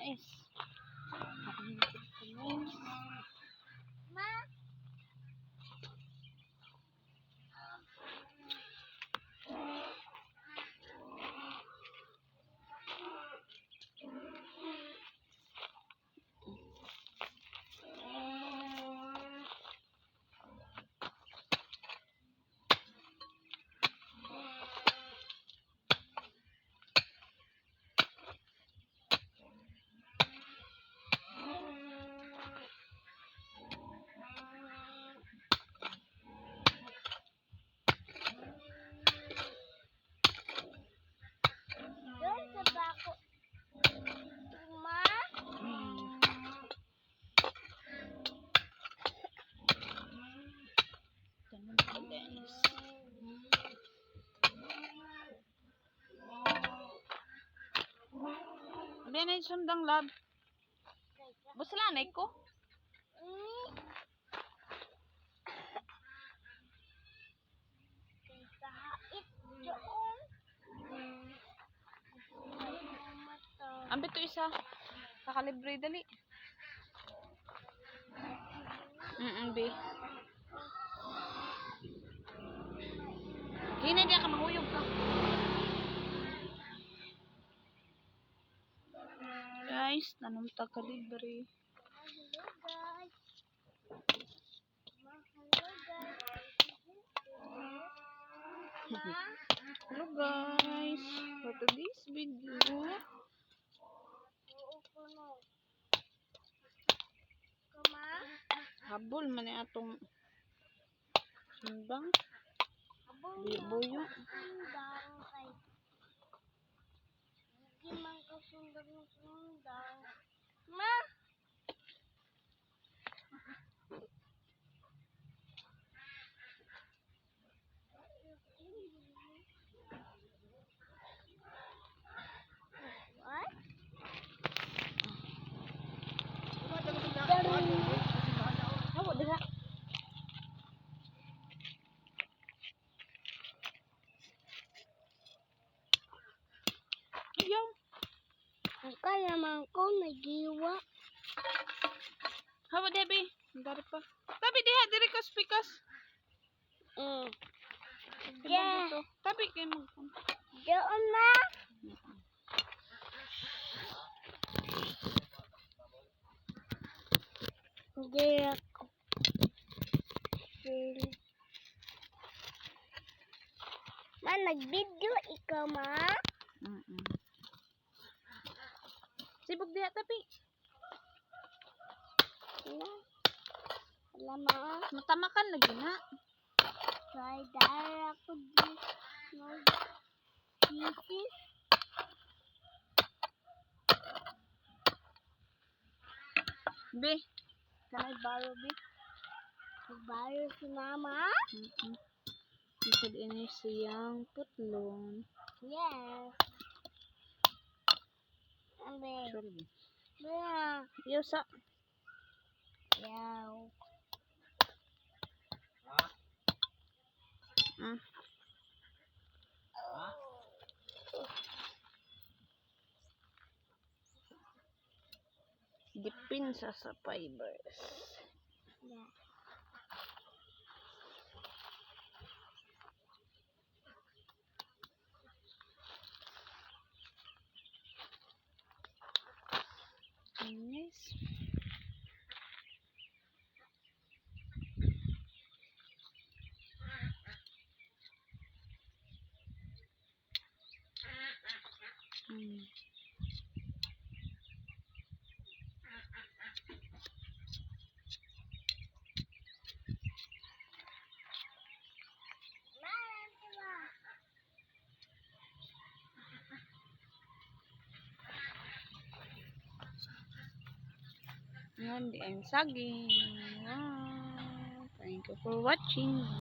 Mais. Kain na ko, mais. Ma. Doon sa bako. Ma. Ganun pa, guys. Abi na yung sundang, love. Buslanay ko. Kay kahait doon. Mata. Ambit to isa. Kakalibre, dali. Be. Hinay diya ka, mahuyog ka. Guys, tanom ta kalibre. Hello, guys. Hello, guys. Ma. Hello, guys. For today's video, Oo ko no. Kuma. Habol man ni atong sundang. Habol Buyo-buyo. na ako sundang kay hindi man ko sundang sundang. Ma. What? Hawa diha. Ayaw. Ang naman ko nagiwa. Hawa diha, be. Dari pa. Tabi diha, diri ka pikas. Yeah. To. Tabi kay mag. Doon na. Hindi ako. Ma, nag-video ikaw, ma? Sibog diha, tabi. Wala. Wala, ma. Matamakan lagi na. Try dahil ako di mag thesis. Be. Can I borrow, be? Nag-borrow si mama? Isod ini siyang putlon. Yes. Ambe. Sorry. Yeah. Iyo sa. Yaw. Dipinsa sa fibers. Yeah. Yes. Ma, diba? Yan, di ang saging. Wow. Thank you for watching.